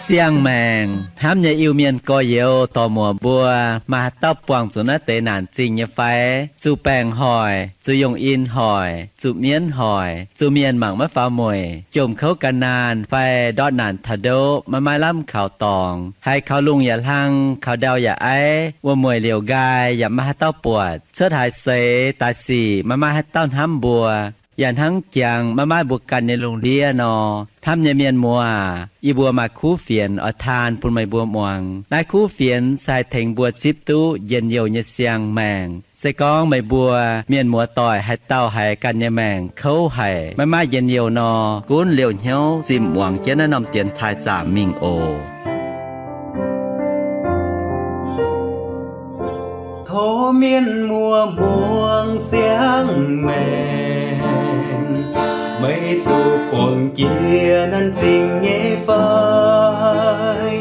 Siang-maengc hnamv nyei Iu-Mienh gorx-youz dorc-muoc mbuo, maaih haaix dauh buangh zuqc naaiv deix naanc zingh nyei fai? Zuqc baengc hoic, zuqc yungh in hoic, zuqc mienv hoic, zuqc mienh mangc maiv faaux mueic, jomc kouv gan naanh fai ndortv naanc taux ndoqv maiv maaih lamh kaux dorngx, haiz kaux lungh yaac hlang, kaux ndau yaac aiv, wuom-mueic liouc nqaai yaac maiv maaih haaix dauh buatc, cuotv haaix seix daaih sic maiv maaih haaix dauh hnamv mbuo, yaac hnangv jangx maiv maaih mbuo ganh nyei lungh ndiev nor. Hnamv nyei mienh muoz aac, yie mbuo maaih kuv fienx oix taan bun meih mbuo muangx. Naaiv kuv fienx se haih tengx mbuo zipv duqv njien-youh nyei siang-maengc. Se gorngv meih mbuo mienh muoz-doic haaix dauh haiz ganh nyei maengc kouv haic, maiv maaih njien-youh nor, gunv liouh hnyouv zimh muangx jienv naaiv norm dienx taaih zaamc mingh oc. Tov mienh muoz muangx siang-maengc, meih zuqc buangh jiex naanc zingh nyei fai?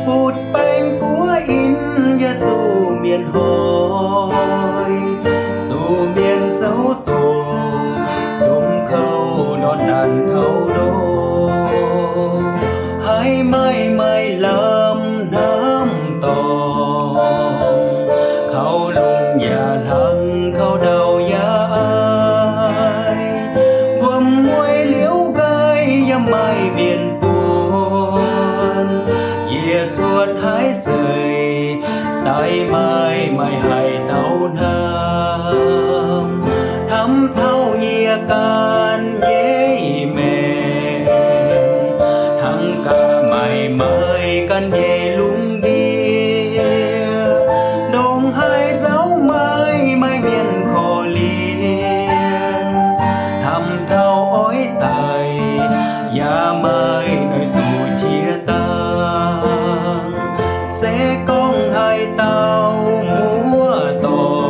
Butv-baengc buov in yaac zuqc mienh hoic, zuqc mienh zouv doqc, jomc kouv ndortv naanc taux ndoqv, haiz maaih maaih lamh hnamv dorngc, kaux lungh yaac hlang, kaux ndau yaac aiv, wuom-mueic liouc nqaai yaac maaih mienh buonc, yie cuotv haaix seix daaih maaih maaih haic dauh hnamv, hnamv taux yie ganh nyei maengc, hnangv gaax maaih maaih ganh nyei lungh ndiev, ndongc haaix nzauh maaih maaih mienh korv-lienh, hnamv taux oix daic yaac maaih noic duqv qiex dangh. Se gorngv haaix dauh muoz-doic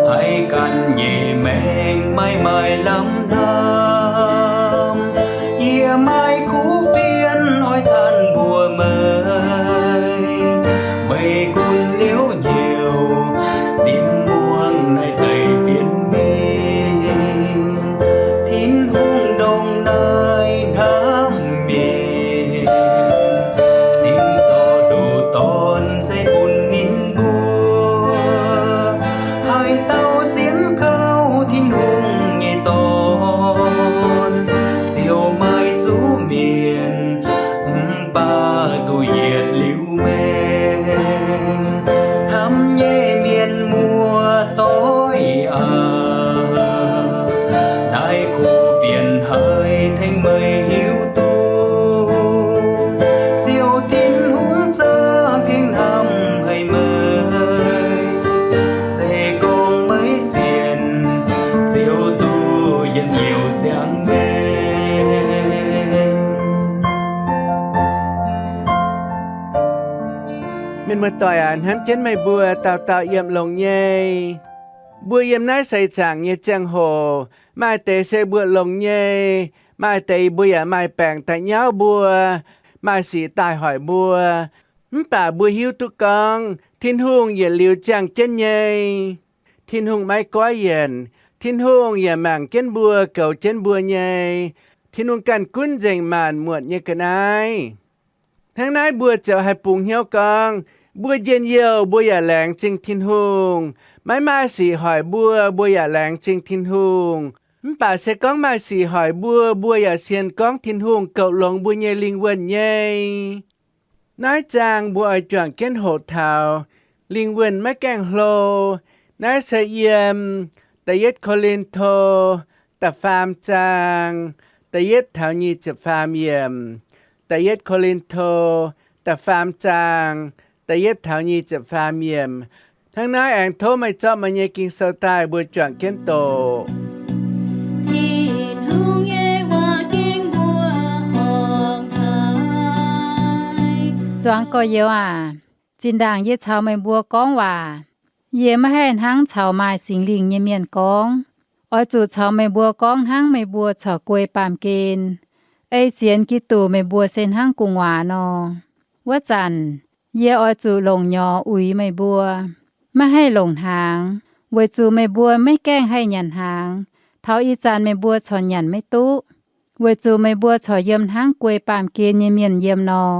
haiz ganh nyei maengc maaih maaih lamh hnamv, yie maaih kuv fienx oix tanh mbuox meih. Meih gunv liouc hnyouv zimv muangx naaiv deix fienx mingh. Tin-Hungh ndongc naaiv hnamv mienh, cingx zorqv nduqc dorn ceix bun ninh mbuo. Haaix dauh sienx kaux Tin-Hungh nyei dorn, ziouc maaih zuqc mienh, mv baac duqv yietc liuz maengh. Hnamv nyei mienh muoz-doic aac, naaiv kuv fienx haiz tengx meih hiuv duqv, Ziouv Tin-Hungh za'gengh hnamv haic meih. Se gorngv meih sienx, ziouc duqv njien-youh siang-maengc. Mienh muoz-doic aac, hnamv jienv meih mbuo dauh dauh yiem longx nyei. Mbuo yiem naaiv seix zaangc nyei ziangh hoc, maaih deix se mbuo longx nyei, maaih deix mbuo yaac maaih baengc daaih nyauv mbuo, maaih sic daaih hoic mbuo. Mv baac mbuo hiuv duqv gorngv Tin-Hungh yietc liuz ziangh jienv nyei. Tin-Hungh maiv goiv yienc. Tin-Hungh yaac mangc jienv mbuo, goux jienv mbuo nyei. Tin-Hungh ganh gunv nzengc maanc muotc nyei ga'naaiv. Hnangv naaiv mbuo ziouc haih bungx hnyouv gorngv, mbuo njien-youh mbuo yaac laengz zingh Tin-Hungh. Maiv maaih sic hoic mbuo, mbuo yaac laengz zingh Tin-Hungh. Mv baac se gorngv maaih sic hoic mbuo, mbuo yaac sienx gorngv Tin-Hungh goux longx mbuo nyei lingh wuonh nyei. Naaiv zaang mbuo oix juangc jienv hoqc taux lingh wuonh maiv gaengh hlo. Naaiv se yiem Da'yietv Ko^lin^to da'faam zaang, da'yietv taux nyic ziepc faam yiemc. Da'yietv Ko^lin^to da'faam zaang, da'yietv taux nyic ziepc faam yiemc. Hnangv naaiv aengx tov meih zorqv meih nyei Ging-Sou daaih mbuo juangc jienv doqc. Tin-Hungh nyei waac gengh mbuo horngc haic. Zuangx gorx-youz aac, zinh ndaangc yie caux meih mbuo gorngv waac, yie maiv haih hnangv caux maaih Singx Lingh nyei mienh gorngv. Oix zuqc caux meih mbuo gorngv hnangv meih mbuo corc guei baamh gen. Ei sienx Giduc meih mbuo se hnangv gu'nguaaz nor. Wuov zanc yie oix zuqc longc nyorx uix meih mbuo, maiv haih longc hnaangx, weic zuqc meih mbuo maiv gaengh haih nyanc hnaangx, taux ih zanc meih mbuo corc nyanc maiv duqv, weic zuqc meih mbuo corc yiem hnangv guei baamh gen nyei mienh yiem nor.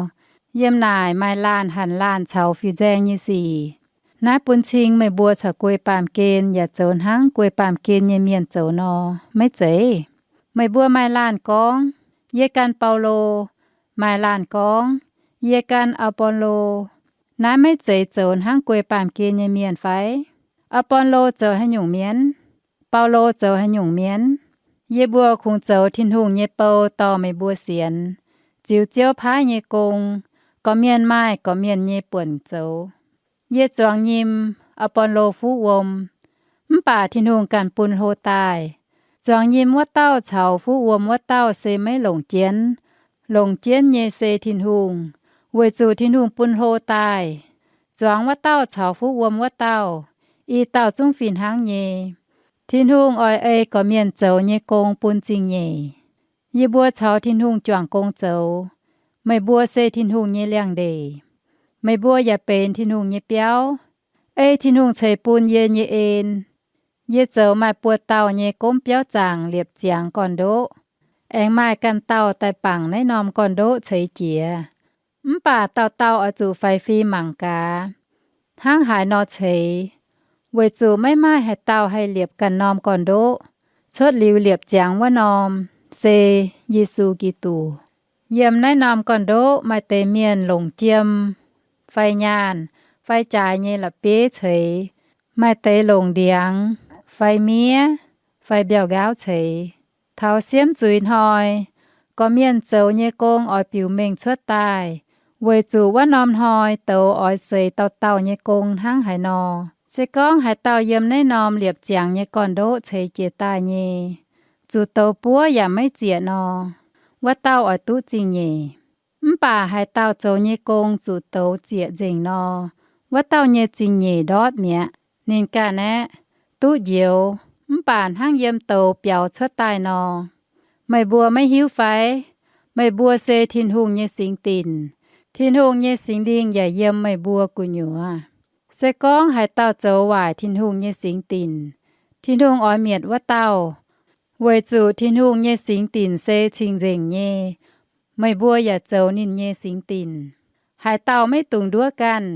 Yiem naaic maaih laanh hanc laanh caux fiuv-nzaeng nyei sic. Naaiv bun cing meih mbuo corc guei baamh gen yaac zoux hnangv guei baamh gen nyei mienh zoux nor, maiv zeiz? Meih mbuo maaih laanh gorngv, Yie gan Baulo. Maaih laanh gorngv, Yie gan Apollo. Naaiv maiv zeiz zoux hnangv guei baamh gen nyei mienh fai? Apollo zoux haaix nyungc mienh? Baulo zoux haaix nyungc mienh? Yie mbuo kungx zoux Tin-Hungh nyei bou dorh meih mbuo sienx, ziux Ziouv paaiv nyei gong. Gorqv-mienh maaih gorqv-mienh nyei buonc zoux. Yie zuangx nyim, Apollo fuqv wuom, mv baac Tin-Hungh ganh bun hlo daaih. Zuangx nyim wuov dauh caux fuqv wuom wuov dauh se maiv longc jienv. Longc jienv nyei se Tin-Hungh, weic zuqc Tin-Hungh bun hlo daaih. Zuangx wuov dauh caux fuqv wuom wuov dauh, i dauh zungv fih hnangv nyei. Tin-Hungh oix ei gorqv-mienh zoux nyei gong bun zingh nyeic. Yie mbuo caux Tin-Hungh juangc gong zoux. Meih mbuo se Tin-Hungh nyei liangx-ndeic. Meih mbuo yaac benx Tin-Hungh nyei biauv. Ei Tin-Hungh ceix bun yie nyei en, yie zoux maaih buo dauh nyei gomv biauv zaangc liepc ziangx gorn-ndoqv. Aengx maaih ganh dauh daaih bangc naaiv norm gorn-ndoqv ceix jiez. Mv baac dauh dauh oix zuqc faix fim mangc gaax, hnangv haaix nor ceix, weic zuqc maiv maaih haaix dauh haih liepc ganh norm gorn-ndoqv. Cuotv liuz liepc ziangx wuov norm se Yesu Giduc. Yiem naaiv norm gorn-ndoqv maaih deix mienh longc jiem fai nyaanh fai jaaix nyei la'bieiv ceix, maaih deix longc ndiangx fai miev fai mbiauh nqaauv ceix. Taux siemv zuiz hnoi, gorqv-mienh zoux nyei gong oix biux mengh cuotv daaih, weic zuqc wuov norm hnoi douz oix seix dauh dauh nyei gong hnangv haaix nor. Se gorngv haaix dauh yiem naaiv norm liepc ziangx nyei gorn-ndoqv ceix jiez daaih nyei, zuqc douz buov yaac maiv zieqc nor, wuov dauh oix duqv zingh nyeic. Mv baac haaix dauh zoux nyei gong zuqc douz zieqc nzengc nor, wuov dauh nyei zingh nyeic ndortv mi'aqv. Ninh ganh aeqv, duqv njoux, mv baac hnangv yiem douz biaux cuotv daaih nor. Meih mbuo maiv hiuv fai? Meih mbuo se Tin-Hungh nyei singx dinc. Tin-Hungh nyei Singx Lingh yaac yiem meih mbuo gu'nyuoz. Se gorngv haaix dauh zoux waaic Tin-Hungh nyei singx dinc, Tin-Hungh oix mietc wuov dauh, weic zuqc Tin-Hungh nyei singx dinc se cing-nzengc nyei. Meih mbuo yaac zoux ninh nyei singx dinc. Haaix dauh maiv dungx nduov ganh,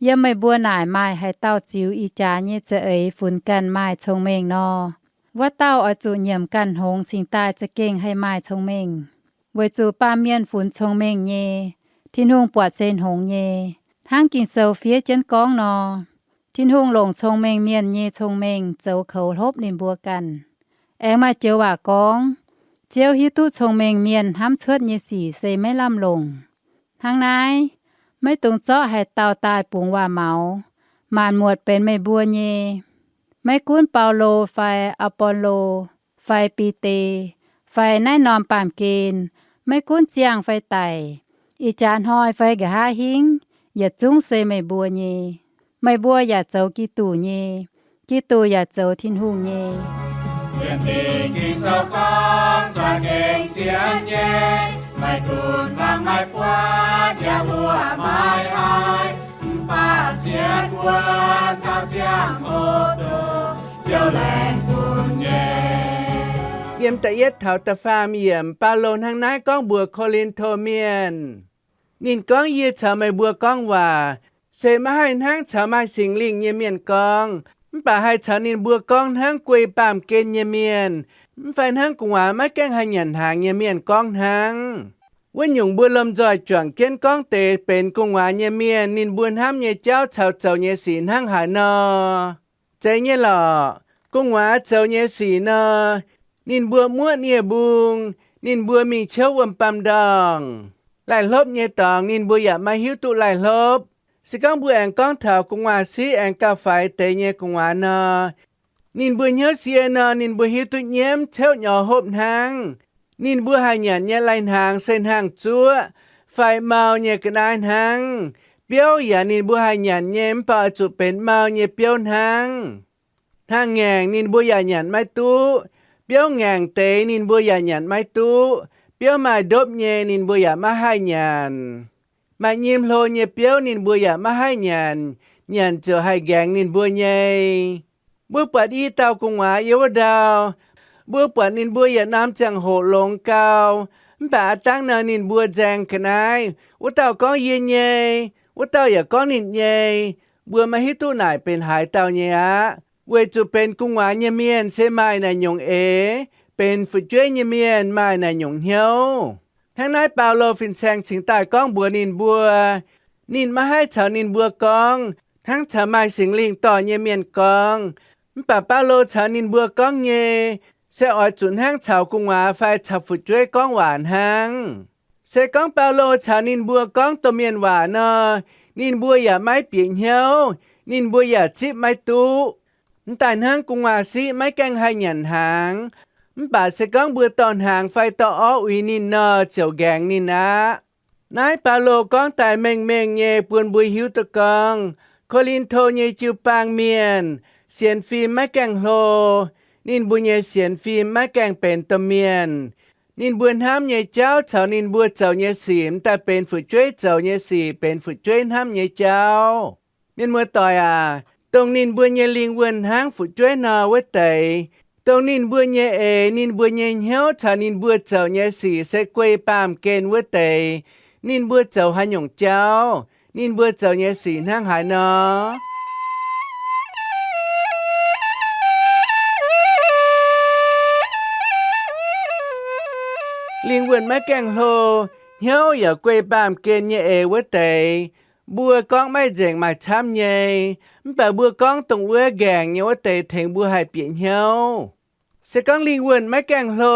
yiem meih mbuo naaic maaih haaix dauh ziux ih jaax nyei za'eix funx ganh maaih cong-mengh nor, wuov dauh oix zuqc nyiemc ganh hngongx cingx daaih za'gengh haih maaih cong-mengh. Weic zuqc baamh mienh funx cong-mengh nyei, Tin-Hungh buatc se hngongx nyei. Hnangv Ging-Sou fiev jienv gorngv nor, Tin-Hungh longc cong-mengh mienh nyei cong-mengh zoux koux hlopv ninh mbuo ganh. Aengx maaih joux waac gorngv, Ziouv hiuv duqv cong-mengh mienh hnamv cuotv nyei sic se maiv lamh longc. Hnangv naaiv, maiv dungx zorqv haaix dauh daaih bungx waac-maux. Maanc muotc benx meih mbuo nyei. Maiv gunv Baulo fai Apollo fai Bide fai naaiv norm baamh gen, maiv gunv ziangh fai daic, ih jaax hnoi fai nqa'haav hingv, yietc zungv se meih mbuo nyei. Meih mbuo yaac zoux Giduc nyei. Giduc yaac zoux Tin-Hungh nyei. Sienx Ging-Sou gorngv, za'gengh sienx nyei, maiv gunv fangx maiv buatc, yaac mbuo maiv haih, mv baac sienx wuov dauh ziangh hoc duqv Ziouv laengz bun nyei. Yiem da'yietv taux da'faam yiemc, Baulo hnangv naaiv gorngv mbuox Ko^lin^to Mienh. Ninh gorngv, Yie caux meih mbuo gorngv waac, se maiv haih hnangv caux maaih Singx Lingh nyei mienh gorngv, mv baac haih caux ninh mbuo gorngv hnangv guei baamh gen nyei mienh, mv fai hnangv gu'nguaaz maiv gaengh haih nyanc hnaangx nyei mienh gorngv hnangv. Wuov nyungc, mbuo lomh nzoih juangc jienv gorngv deix benx gu'nguaaz nyei mienh ninh mbuo hnamv nyei jauv caux zoux nyei sic hnangv haaix nor. Zeiz nyei lorqc. Gu'nguaaz zoux nyei sic nor, ninh mbuo muoqv nie-mbung, ninh mbuo mingh ciouv wuom-baamh ndorngh. Laih hlopv nyei dorngx ninh mbuo yaac maiv hiuv duqv laih hlopv. Se gorngv mbuo aengx gorngv taux gu'nguaaz-siqv aengx gauh faix deix nyei gu'nguaaz nor, ninh mbuo hnyouv sie nor, ninh mbuo hiuv duqv nyiemv ceuv nyorx hopv hnangv. Ninh mbuo haih nyanc nyei lai-hnaangx se hnaangx-zuoqv fai mau nyei ga'naaiv hnangv. Biouv yaac ninh mbuo haih nyanc nyei, mv baac oix zuqc benx mau nyei biouv hnangv. Hnaangx-ngaengc ninh mbuo yaac nyanc maiv duqv. Biouv ngaengc deix ninh mbuo yaac nyanc maiv duqv. Biouv maaih ndopv nyei, ninh mbuo yaac maiv haih nyanc. Maaih nyim hlo nyei biouv ninh mbuo yaac maiv haih nyanc. Nyanc ziouc haih nqaengx ninh mbuo nyei. Mbuo buatc i dauh gu'nguaaz yiem wuov ndau. Mbuo buatc ninh mbuo yietc norm ziangh hoc longx gau. Mv baac aav dangv nor ninh mbuo nzaeng ga'naaiv. Wuov dauh gorngv, Yie nyei. Wuov dauh yaac gorngv, Ninh nyei. Mbuo maiv hiuv duqv naaic benx haaix dauh nyei aqv. Weic zuqc benx gu'nguaaz nyei mienh se maaih naaic nyungc eix, benx fu'jueiv nyei mienh maaih naaic nyungc hnyouv. Hnangv naaiv Baulo fin-saeng cingx daaih gorngv mbuox ninh mbuo. Ninh maiv haih caux ninh mbuo gorngv, hnangv caux maaih Singx Lingh dorh nyei mienh gorngv. Mv baac Baulo caux ninh mbuo gorngv nyei, se oix zuqc hnangv caux gu'nguaaz fai caux fu'jueiv gorngv waac hnangv. Se gorngv Baulo caux ninh mbuo gorngv domh mienh waac nor, ninh mbuo yaac maiv bieqc hnyouv, ninh mbuo yaac zipv maiv duqv. Mv daaih hnangv gu'nguaaz-siqv maiv gaengh haih nyanc hnaangx. Mv baac se gorngv mbuo dorh hnaangx fai dorh orv uix ninh nor, ziouc nqaengx ninh aqv. Naaiv Baulo gorngv daaih mengh mengh nyei bun mbuo hiuv duqv gorngv, Ko^lin^to nyei jiu-baang mienh sienx fim maiv gaengh hlo. Ninh mbuo nyei sienx fim maiv gaengh benx domh mienh. Ninh mbuo hnamv nyei jauv caux ninh mbuo zoux nyei sic mv daaih benx fu'jueiv zoux nyei sic, benx fu'jueiv hnamv nyei jauv. Mienh muoz-doic aac, dongh ninh mbuo nyei lingh wuonh hnangv fu'jueiv nor wuov deix, dongh ninh mbuo nyei eix, ninh mbuo nyei hnyouv caux ninh mbuo zoux nyei sic se guei baamh gen wuov deix, ninh mbuo zoux haaix nyungc jauv, ninh mbuo zoux nyei sic hnangv haaix nor? Lingh wuonh maiv gaengh hlo, hnyouv yaac guei baamh gen nyei eix wuov deix, mbuo gorngv maiv nzengc maaih camv nyei. Mv baac mbuo gorngv dongh wuov nqaengc nyei wuov deix tengx mbuo haih bieqc hnyouv. Se gorngv lingh wuonh maiv gaengh hlo,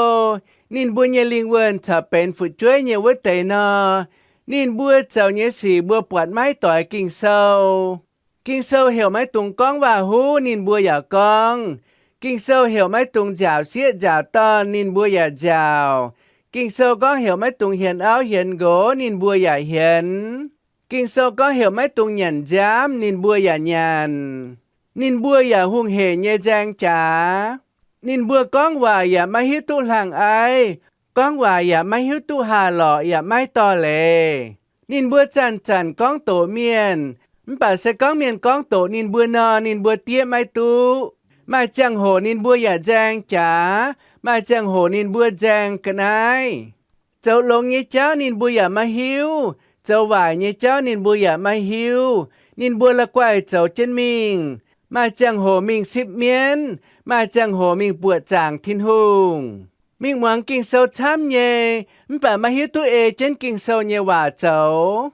ninh mbuo nyei lingh wuonh corc benx fu'jueiv nyei wuov deix nor, ninh mbuo zoux nyei sic mbuo buatc maiv doix Ging-Sou. Ging-Sou heuc maiv dungx gorngv waac-huv, ninh mbuo yaac gorngv. Ging-Sou heuc maiv dungx nziaauc sieqv nziaauc dorn, ninh mbuo yaac nziaauc. Ging-Sou gorngv heuc maiv dungx hienx auv hienx nqox, ninh mbuo yaac hienx. Ging-Sou gorngv heuc maiv dungx nyanc nziaamv, ninh mbuo yaac nyanc. Ninh mbuo yaac hungh heic nyei nzaeng jaax. Ninh mbuo gorngv waac yaac maiv hiuv duqv hlang aiv, gorngv waac yaac maiv hiuv duqv haah lorqc yaac maiv dorh leiz. Ninh mbuo zanc-zanc gorngv doqc mienh, mv baac se gorngv mienh gorngv doqc ninh mbuo nor, ninh mbuo diev maiv duqv. Maaih ziangh hoc ninh mbuo yaac nzaeng jaax, maaih ziangh hoc ninh mbuo nzaeng ga'naaiv. Zoux longx nyei jauv ninh mbuo yaac maiv hiuv, zoux waaic nyei jauv ninh mbuo yaac maiv hiuv. Ninh mbuo la'guaih zoux jienv mingh, maaih ziangh hoc mingh sipv mienv, maaih ziangh hoc mingh buoqc zaangc Tin-Hungh, mingh muangx Ging-Sou camv nyei, mv baac maiv hiuv duqv ei jienv Ging-Sou nyei waac zoux.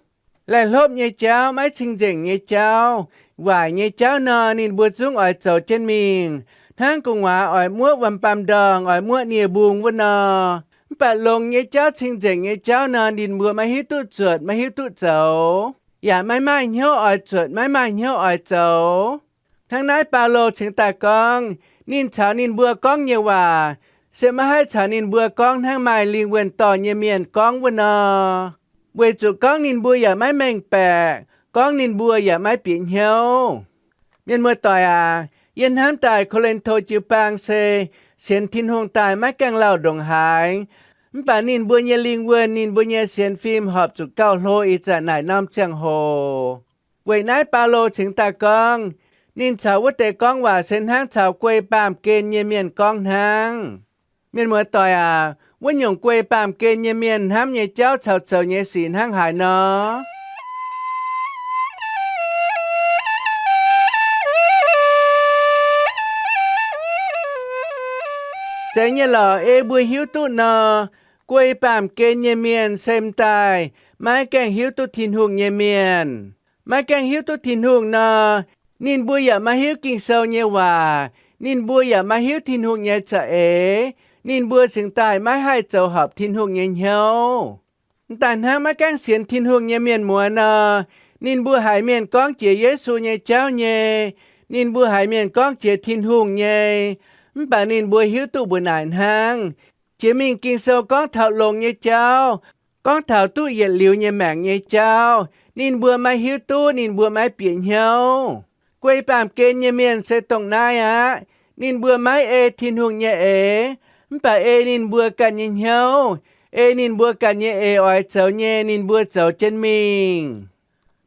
Laih hlopv nyei jauv, maiv cing-nzengc nyei jauv, waaic nyei jauv nor, ninh mbuo zungv oix zoux jienv mingh, hnangv gu'nguaaz oix muoqv wuom-baamh ndorngh, oix muoqv nie-mbung wuov nor. Mv baac longx nyei jauv, cing-nzengc nyei jauv nor, ninh mbuo maiv hiuv duqv zuotc, maiv hiuv duqv zoux, yaac maiv maaih hnyouv oix zuotc, maiv maaih hnyouv oix zoux. Hnangv naaiv Baulo cingx daaih gorngv, ninh caux ninh mbuo gorngv nyei waac se maiv haih caux ninh mbuo gorngv hnangv maaih lingh wuonh dorh nyei mienh gorngv wuov nor, weic zuqc gorngv ninh mbuo yaac maiv mengh baeqc, gorngv ninh mbuo yaac maiv bieqc hnyouv. Mienh muoz-doic aac, yie hnamv daaih Ko^lin^to jiu-baang se sienx Tin-Hungh daaih maiv gaengh lauh ndongc haaix, mv baac ninh mbuo nyei lingh wuonh, ninh mbuo nyei sienx fim horpc zuqc gauh hlo ih zanc naaic norm ziangh hoc. Weic naaiv Baulo cingx daaih gorngv, ninh caux wuov deix gorngv waac se hnangv caux guei baamh gen nyei mienh gorngv hnangv. Mienh muoz-doic aac, wuov nyungc guei baamh gen nyei mienh hnamv nyei jauv caux zoux nyei sic hnangv haaix nor? Zeiz nyei lorqc, ei mbuo hiuv duqv nor, guei baamh gen nyei mienh se m'daaih maiv gaengh hiuv duqv Tin-Hungh nyei mienh. Maiv gaengh hiuv duqv Tin-Hungh nor, ninh mbuo yaac maiv hiuv Ging-Sou nyei waac, ninh mbuo yaac maiv hiuv Tin-Hungh nyei za'eix, ninh mbuo cingx daaih maiv haih zoux horpc Tin-Hungh nyei hnyouv. M'daaih hnangv maiv gaengh sienx Tin-Hungh nyei mienh muoz nor, ninh mbuo haiz mienh gorngv jiex Yesu nyei jauv nyei, ninh mbuo haiz mienh gorngv jiex Tin-Hungh nyei, mv baac ninh mbuo hiuv duqv mbuo naaic hnangv. Jiex mingh Ging-Sou gorngv taux longx nyei jauv, gorngv taux duqv yietc liuz nyei maengc nyei jauv, ninh mbuo maiv hiuv duqv, ninh mbuo maiv bieqc hnyouv. Guei baamh gen nyei mienh se dongh naaiv aqv. Ninh mbuo maiv ei Tin-Hungh nyei eix, mv baac ei ninh mbuo ganh nyei hnyouv, ei ninh mbuo ganh nyei eix oix zoux nyei, ninh mbuo zoux jienv mingh.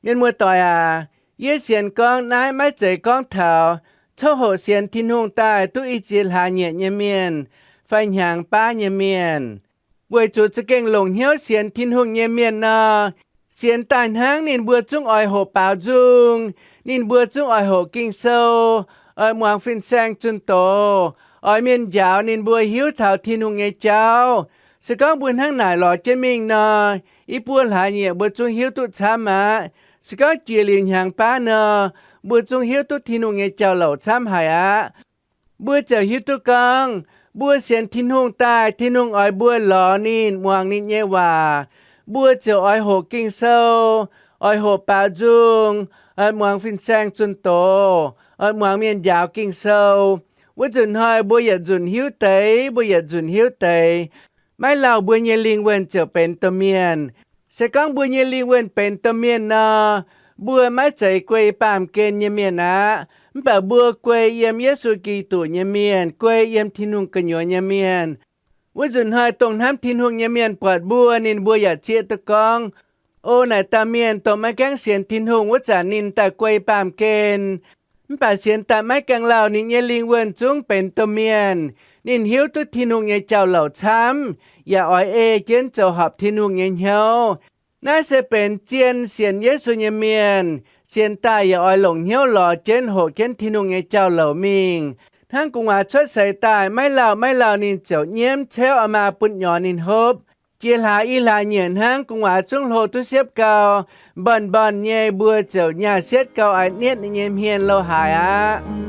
Mienh muoz-doic aac, yie sienx gorngv naaiv maiv zeiz gorngv taux coqv hoqc sienx Tin-Hungh daaih duqv i ziex hlaax nyieqc nyei mienh fai hnyangx baav nyei mienh. Weic zuqc za'gengh longc hnyouv sienx Tin-Hungh nyei mienh nor, sienx daaih hnangv ninh mbuo zungv oix hoqc baaux nzung, ninh mbuo zungv oix hoqc Ging-Sou, oix muangx fin-saeng zunh doz, oix mienh njaaux ninh mbuo hiuv taux Tin-Hungh nyei jauv. Se gorngv mbuo hnangv naaic lorz jienv mingh nor, i buo hlaax nyieqc mbuo zungv hiuv duqv camv aqv. Se gorngv jiex liuz hnyangx baav nor, mbuo zungv hiuv duqv Tin-Hungh nyei jauv-louc camv haic aqv. Mbuo ziouc hiuv duqv gorngv, mbuo sienx Tin-Hungh daaih, Tin-Hungh oix mbuo lorz ninh, muangx ninh nyei waac. Mbuo ziouc oix hoqc Ging-Sou, oix hoqc baaux nzung, oix muangx fin-saeng zunh doz, oix muangx mienh njaaux Ging-Sou. Wuov nzunc hnoi mbuo yietc nzunc hiuv deix, mbuo yietc nzunc hiuv deix. Maiv lauh mbuo nyei lingh wuonh ziouc benx domh mienh. Se gorngv mbuo nyei lingh wuonh benx domh mienh nor, mbuo maiv zeiz guei baamh gen nyei mienh aqv. Mv baac mbuo guei yiem Yesu Giduc nyei mienh, guei yiem Tin-Hungh gu'nyuoz nyei mienh. Wuov nzunc hnoi dongh hnamv Tin-Hungh nyei mienh buatc mbuo, ninh mbuo yaac zieqv duqv gorngv, O naaic dauh mienh dongh maiv gaengh sienx Tin-Hungh wuov zanc ninh daaih guei baamh gen. Mv baac sienx daaih maiv gaengh lauh ninh nyei lingh wuonh zungv benx domh mienh. Ninh hiuv duqv Tin-Hungh nyei jauv-louc camv, yaac oix ei jienv zoux horpc Tin-Hungh nyei hnyouv. Naaiv se benx zien sienx Yesu nyei mienh, sienx daaih yaac oix longc hnyouv lorz jienv hoqc jienv Tin-Hungh nyei jauv-louc mingh. Hnangv gu'nguaaz cuotv seix daaih maiv lauh maiv lauh ninh ziouc nyiemv ceuv a'maa bun nyorx ninh hopv. Jiex hlaax i hlaax nyieqc hnangv gu'nguaaz zungv hlo duqv siepv gau, mbonc mbonc nyei mbuo ziouc nyaah sietv gau a'nietv ninh nyei hmien lo haaix aqv.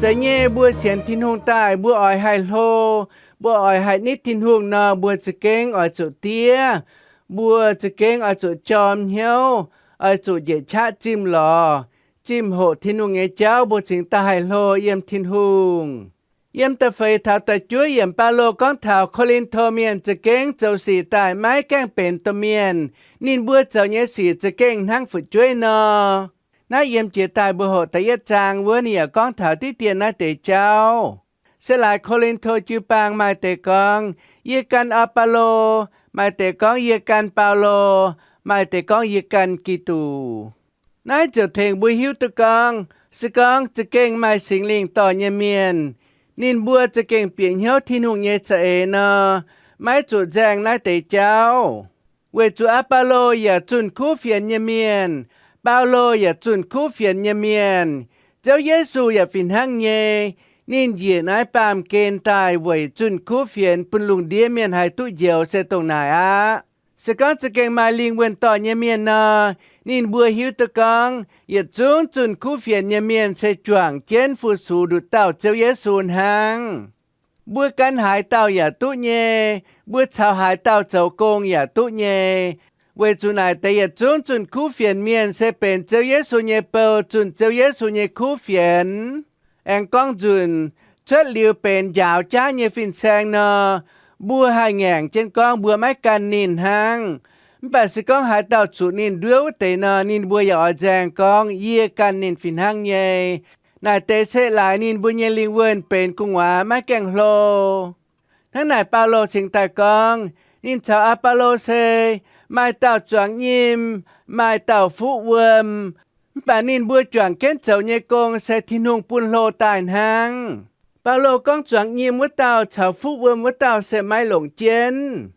Zeiz nyei, mbuo sienx Tin-Hungh daaih, mbuo oix haih hlo, mbuo oix haih nitv Tin-Hungh nor, mbuo za'gengh oix zuqc diev. Mbuo za'gengh oix zuqc jorm hnyouv, oix zuqc njiec qaqv zimh lorz, zimh hoqc Tin-Hungh nyei jauv, mbuo cingx daaih haih hlo yiem Tin-Hungh. Yiem da'feix taux da'juov yiemc Baulo gorngv taux Ko^lin^to Mienh za'gengh zoux sic daaih maiv gaengh benx domh mienh. Ninh mbuo zoux nyei sic za'gengh hnangv fu'jueiv nor. Naaiv yiem jiex daaih mbuo hoqc da'yietv zaang wuov, ninh yaac gorngv taux diqv dien naaiv deix jauv. Se laaix Ko^lin^to jiu-baang maaih deix gorngv, Yie gan Aa^baa^lo, maaih deix gorngv, Yie gan Baulo, maaih deix gorngv, Yie gan Giduc. Naaiv ziouc tengx mbuo hiuv duqv gorngv, se gorngv za'gengh maaih Singx Lingh dorh nyei mienh, ninh mbuo za'gengh bieqc hnyouv Tin-Hungh nyei za'eix nor, maiv zuqc nzaeng naaiv deix jauv. Weic zuqc Aa^baa^lo yaac zunh kuv fienx nyei mienh, Baulo yaac zunh kuv fienx nyei mienh, Ziouv Yesu yaac fih hnangv nyei. Ninh njiec naaiv baamh gen daaih weic zunh kuv fienx bun lungh ndiev mienh haih duqv njoux se dongh naaic aqv. Se gorngv za'gengh maaih lingh wuonh dorh nyei mienh nor, ninh mbuo hiuv duqv gorngv yietc zungv zunh kuv fienx nyei mienh se juangc jienv fu-sux nduqc dauh Ziouv Yesu hnangv. Mbuo gan haaix dauh yaac duqv nyei, mbuo caux haaix dauh zoux gong yaac duqv nyei. Weic zuqc naaic deix yietc zungv zunh kuv fienx mienh se benx Ziouv Yesu nyei bou, zunh Ziouv Yesu nyei kuv fienx. Aengx gorngv nzunc, cuotv liuz benx njaaux jaav nyei fin-saeng nor, mbuo haih ngaengc jienv gorngv mbuo maiv gan ninh hnangv. Mv baac se gorngv haaix dauh zuqc ninh nduov wuov deix nor, ninh mbuo yaac oix nzaeng gorngv, Yie gan ninh fih hnangv nyei. Naaic deix se laaix ninh mbuo nyei lingh wuonh benx gu'nguaaz maiv gaengh hlo. Hnangv naaic Baulo cingx daaih gorngv, ninh caux Aa^baa^lo se maaih dauh zuangx nyim, maaih dauh fuqv wuom, Mv baac ninh mbuo juangc jienv zoux nyei gong se Tin-Hungh bun hlo daaih hnangv. Baulo gorngv zuangx nyim wuov dauh caux fuqv wuom wuov dauh se maiv longc jienv.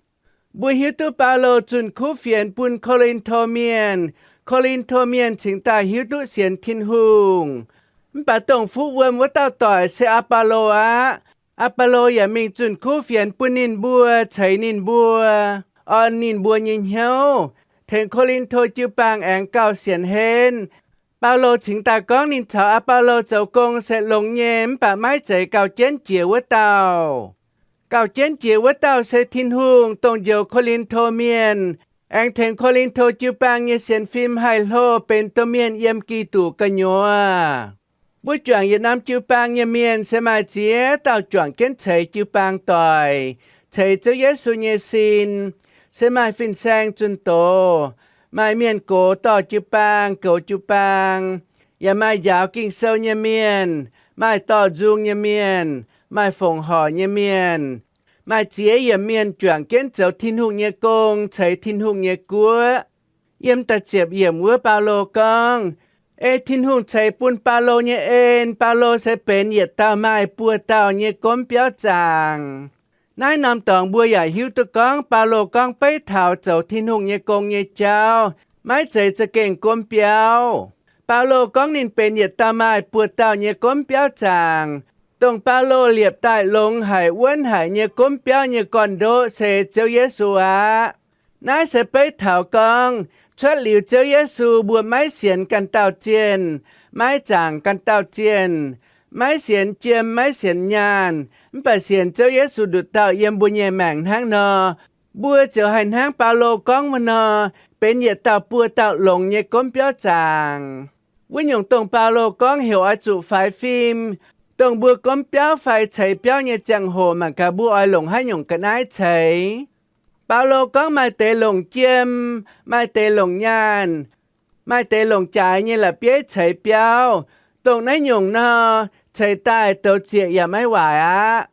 Mbuo hiuv duqv Baulo zunh kuv fienx bun Ko^lin^to Mienh, Ko^lin^to Mienh cingx daaih hiuv duqv sienx Tin-Hungh. Mv baac dongh fuqv wuom wuov dauh doic se Aa^baa^lo aqv. Aa^baa^lo yaac mingh zunh kuv fienx bun ninh mbuo, ceix ninh mbuo, orn ninh mbuo nyei hnyouv, tengx Ko^lin^to jiu-baang aengx gauh sienx henv. Baulo cingx daaih gorngv ninh caux Aa^baa^lo zoux gong se longx nyei, mv baac maiv zeiz gauh jienv jiex wuov dauh. Gauh jienv jiex wuov dauh se Tin-Hungh, dongh njoux Ko^lin^to Mienh, aengx tengx Ko^lin^to jiu-baang nyei sienx fim haih hlo benx domh mienh yiem Giduc gu'nyuoz. Mbuo juangc yietc norm jiu-baang nyei mienh se maaih ziex dauh juangc jienv ceix jiu-baang doic, ceix Ziouv Yesu nyei sin, se maaih fin-saeng zunh doz, maaih mienh gox dorh jiu-baang, goux jiu-baang, yaac maaih njaaux Ging-Sou nyei mienh, maaih dorh nzung nyei mienh, maaih fongc horc nyei mienh, maaih ziex yiemc mienh juangc jienv zoux Tin-Hungh nyei gong, ceix Tin-Hungh nyei guoqv. Yiem da'ziepc yiemc wuov Baulo gorngv, ei Tin-Hungh ceix bun Baulo nyei en, Baulo se benx yietc dauh maaih buoz dauh nyei gomv biauv zaangc. Naaiv norm dorngx mbuo yaac hiuv duqv gorngv Baulo gorngv beiv taux zoux Tin-Hungh nyei gong nyei jauv, maiv zeiz za'gengh gomv biauv. Baulo gorngv ninh benx yietc dauh maaih buoz dauh nyei gomv biauv zaangc. Dongh Baulo liepc daaih longx haic, wuonv haic nyei gomv biauv nyei gorn-ndoqv se Ziouv Yesu aqv. Naaiv se beiv taux gorngv, cuotv liuz Ziouv Yesu, mbuo maiv sienx ganh dauh zienh, maiv zaangc ganh dauh zienh, maiv sienx jiem, maiv sienx nyaanh, mv baac sienx Ziouv Yesu nduqc dauh yiem mbuo nyei maengc hnangv nor, mbuo ziouc haih hnangv Baulo gorngv wuov nor, benx yietc dauh buoz dauh longx nyei gomv biauv zaangc. Wuov nyungc, dongh Baulo gorngv heuc oix zuqc faix fim, dongh mbuo gomv biauv fai ceix biauv nyei ziangh hoc, mangc gaax mbuo oix longc haaix nyungc ga'naaiv ceix. Baulo gorngv maaih deix longc jiem, maaih deix longc nyaanh, maaih deix longc jaaix nyei la'bieiv ceix biauv. Dongh naaiv nyungc nor, ceix daaih douz zieqc yaac maiv waaic aqv.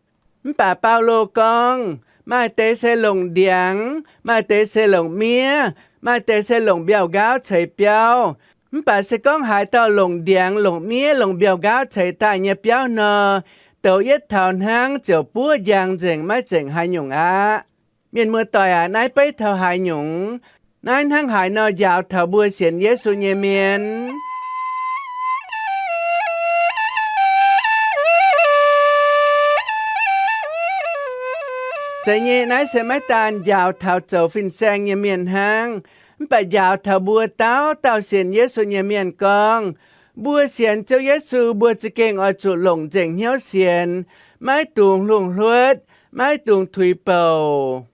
Mv baac Baulo gorngv, maaih deix se longc ndiangx, maaih deix se longc miev, maaih deix se longc mbiauh nqaauv ceix biauv. Mv baac se gorngv haaix dauh longc ndiangx, longc miev, longc mbiauh nqaauv ceix daaih nyei biauv nor, douz yietv taux hnangv ziouc buov njang nzengc, maiv zengc haaix nyungc aqv. Mienh muoz-doic aac, naaiv beiv taux haaix nyungc? Naaiv hnangv haaix nor njaaux taux mbuo sienx Yesu nyei mienh? Zeiz nyei, naaiv se maiv daan njaaux taux zoux fin-saeng nyei mienh hnangv, mv baac njaaux taux mbuo dauh dauh sienx Yesu nyei mienh gorngv, mbuo sienx Ziouv Yesu, mbuo za'gengh oix zuqc longc nzengc hnyouv sienx, maiv dungx hlungh hluotv, maiv dungx tuix bouc.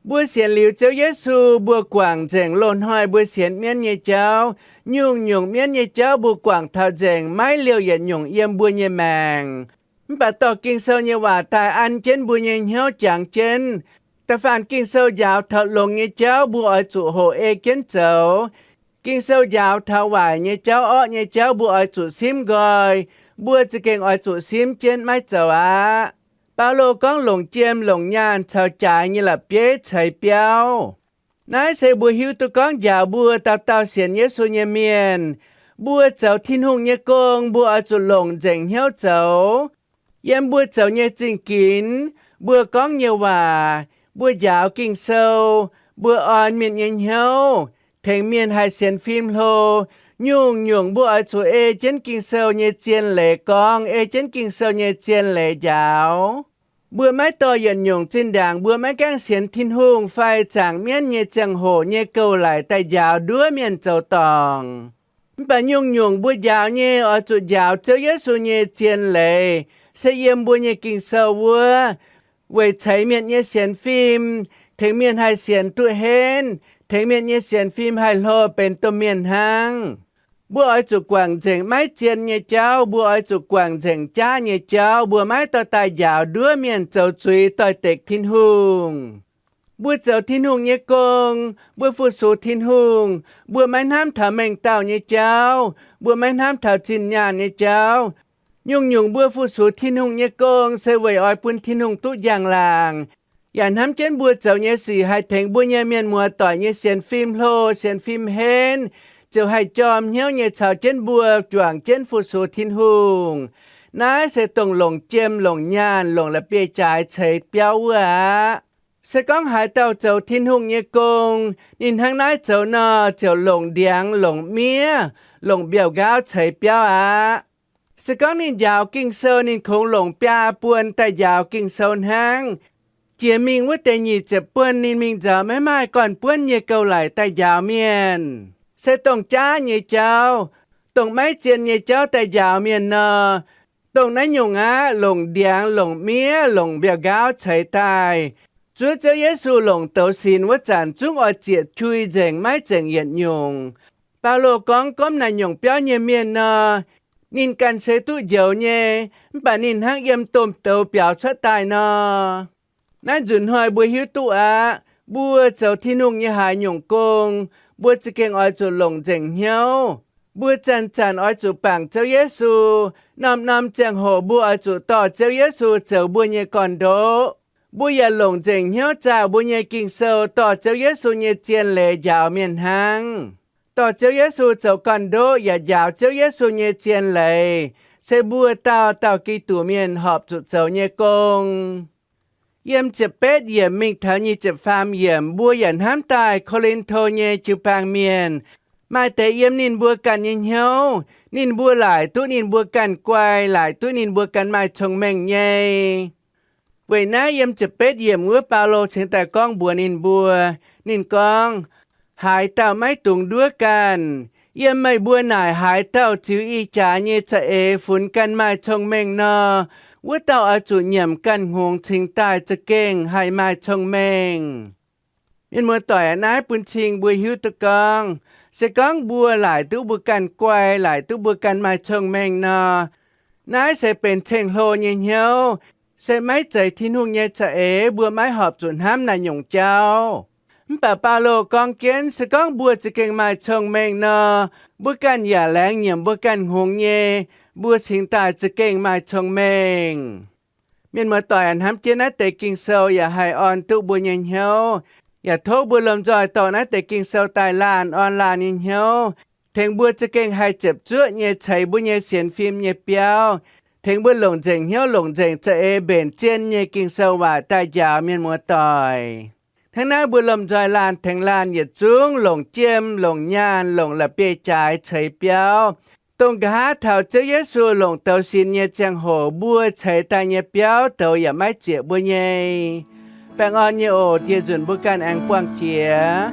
Mbuo sienx liuz Ziouv Yesu, mbuo guangc nzengc loz-hnoi mbuo sienx mienv nyei jauv. Nyungc-nyungc mienv nyei jauv mbuo guangc taux nzengc, maiv liouh yietc nyungc yiem mbuo nyei maengc. Mv baac dorh Ging-Sou nyei waac daaih an jienv mbuo nyei hnyouv jangx jienv. Da'faanh Ging-Sou njaaux taux longx nyei jauv mbuo oix zuqc hoqc ei jienv zoux. Ging-Sou njaaux taux waaic nyei jauv, orqv nyei jauv mbuo oix zuqc simv nqoi. Mbuo za'gengh oix zuqc simv jienv maiv zoux aqv. Baulo gorngv longc jiem, longc nyaanh caux jaaix nyei la'bieiv ceix biauv. Naaiv se mbuo hiuv duqv gorngv njaaux mbuo dauh dauh sienx Yesu nyei mienh, mbuo zoux Tin-Hungh nyei gong mbuo oix zuqc longc nzengc hnyouv zoux. Yiem mbuo zoux nyei zingh ginx, mbuo gorngv nyei waac, mbuo njaaux Ging-Sou, mbuo orn mienh nyei hnyouv, tengx mienh haih sienx fim hlo, nyungc-nyungc mbuo oix zuqc ei jienv Ging-Sou nyei zien leiz gorngv, ei jienv Ging-Sou nyei zien leiz njaaux. Mbuo maiv dorh yietc nyungc zinh ndaangc mbuo maiv gaengh sienx Tin-Hungh fai zaangc mienv nyei ziangh hoc nyei gouv-laic daaih njaaux nduov mienh zoux dorngc. Mv baac nyungc-nyungc mbuo njaaux nyei oix zuqc njaaux Ziouv Yesu nyei zien leiz, se yiem mbuo nyei Ging-Sou wuov, weic ceix mienh nyei sienx fim, tengx mienh haih sienx duqv henv, tengx mienh nyei sienx fim haih hlo benx domh mienh hnangv. Mbuo oix zuqc guangc nzengc maiv zien nyei jauv, mbuo oix zuqc guangc nzengc jaav nyei jauv, mbuo maiv dorh daaih njaaux nduov mienh zoux zuiz doix-dekc Tin-Hungh. Mbuo zoux Tin-Hungh nyei gong, mbuo fu-sux Tin-Hungh, mbuo maiv hnamv taux mengh dauh nyei jauv, mbuo maiv hnamv taux zinh nyaanh nyei jauv. Nyungc-nyungc mbuo fu-sux Tin-Hungh nyei gong se weic oix bun Tin-Hungh duqv njang-laangc, yaac hnamv jienv mbuo zoux nyei sic haih tengx mbuo nyei mienh muoz-doic nyei sienx fim hlo, sienx fim henv, ziouc haih jorm hnyouv nyei caux jienv mbuo juangc jienv fu-sux Tin-Hungh. Naaiv se dongh longc jiem, longc nyaanh, longc la'bieiv-jaaix ceix biauv wuov aqv. Se gorngv haaix dauh zoux Tin-Hungh nyei gong, ninh hnangv naaiv zoux nor, ziouc longc ndiangx, longc miev, longc mbiauh nqaauv ceix biauv aqv. Se gorngv ninh njaaux Ging-Sou, ninh kungx longc biaa buonc daaih njaaux Ging-Sou hnangv. Jiex mingh wuov deix nyic ziepc buonc ninh mingh nzauh maiv maaih gorn-buonv nyei gouv-laic daaih njaaux mienh. Se dongh jaav nyei jauv, dongh maiv zien nyei jauv daaih njaaux mienh nor, dongh naaiv nyungc aqv, longc ndiangx, longc miev, longc mbiauh nqaauv ceix daaih. Zuov Ziouv Yesu longc douz sinx wuov zanc zungv oix ziec qui nzengc, maiv zengc yietc nyungc. Baulo gorngv, gorngv naaiv nyungc biauv nyei mienh nor, ninh ganh se duqv njoux nyei, mv baac ninh hnangv yiem domh douz biaux cuotv daaih nor. Naaiv nzunc hnoi mbuo hiuv duqv aqv. Mbuo zoux Tin-Hungh nyei haaix nyungc gong, mbuo za'gengh oix zuqc longc nzengc hnyouv. Mbuo zanc-zanc oix zuqc bangc Ziouv Yesu. Norm-norm ziangh hoc mbuo oix zuqc dorh Ziouv Yesu zoux mbuo nyei gorn-ndoqv. Mbuo yaac longc nzengc hnyouv zaah mbuo nyei Ging-Sou, dorh Ziouv Yesu nyei zien leiz njaaux mienh hnangv. Dorh Ziouv Yesu zoux gorn-ndoqv yaac njaaux Ziouv Yesu nyei zien leiz, se mbuo dauh dauh Giduc mienh horpc zuqc zoux nyei gong. Yiem ziepc betv yiemc mingh taux nyic ziepc faam yiemc, mbuo yaac hnamv daaih Ko^lin^to nyei jiu-baang mienh, maaih deix yiem ninh mbuo ganh nyei hnyouv, ninh mbuo laaic duqv ninh mbuo ganh guai, laaic duqv ninh mbuo ganh maaih cong-mengh nyei. Weic naaiv yiem ziepc betv yiemc wuov, Baulo cingx daaih gorngv mbuox ninh mbuo. Ninh gorngv, haaix dauh maiv dungx nduov ganh. Yiem meih mbuo naaic haaix dauh ziux ih jaax nyei za'eix funx ganh maaih cong-mengh nor, wuov dauh oix zuqc nyiemc ganh hngongx cingx daaih za'gengh haih maaih cong-mengh. Mienh muoz-doic, naaiv bun cing mbuo hiuv duqv gorngv, se gorngv mbuo laaic duqv mbuo ganh guai, laaic duqv mbuo ganh maaih cong-mengh nor, naaiv se benx ceng-hlo nyei hnyouv, se maiv zeiz Tin-Hungh nyei za'eix, mbuo maiv horpc zuqc hnamv naaiv nyungc jauv. Mv baac Baulo gorngv jienv, se gorngv mbuo za'gengh maaih cong-mengh nor, mbuo ganh yaac laengz nyiemc mbuo ganh hngongx nyei, mbuo cingx daaih za'gengh maaih cong-mengh. Mienh muoz-doic, hnamv jienv naaiv deix Ging-Sou yaac haih orn duqv mbuo nyei hnyouv. Yaac tov mbuo lomh nzoih dorh naaiv deix Ging-Sou daaih laanh orn laanh nyei hnyouv, tengx mbuo za'gengh haih ziepc zuoqv nyei ceix mbuo nyei sienx fim nyei biauv, tengx mbuo longc nzengc hnyouv longc nzengc za'eix mbenc zien nyei Ging-Sou waac daaih njaaux mienh muoz-doic. Hnangv naaiv mbuo lomh nzoih laanh tengx laanh yietc zungv longc jiem, longc nyaanh, longc la'bieiv-jaaix ceix biauv, dongh nqa'haav taux Ziouv Yesu longc douz sinx nyei ziangh hoc mbuo ceix daaih nyei biauv douz yaac maiv zieqc mbuo nyei. Baengh orn nyei oc. Dieh nzunc mbuo ganh aengx buangh jiex.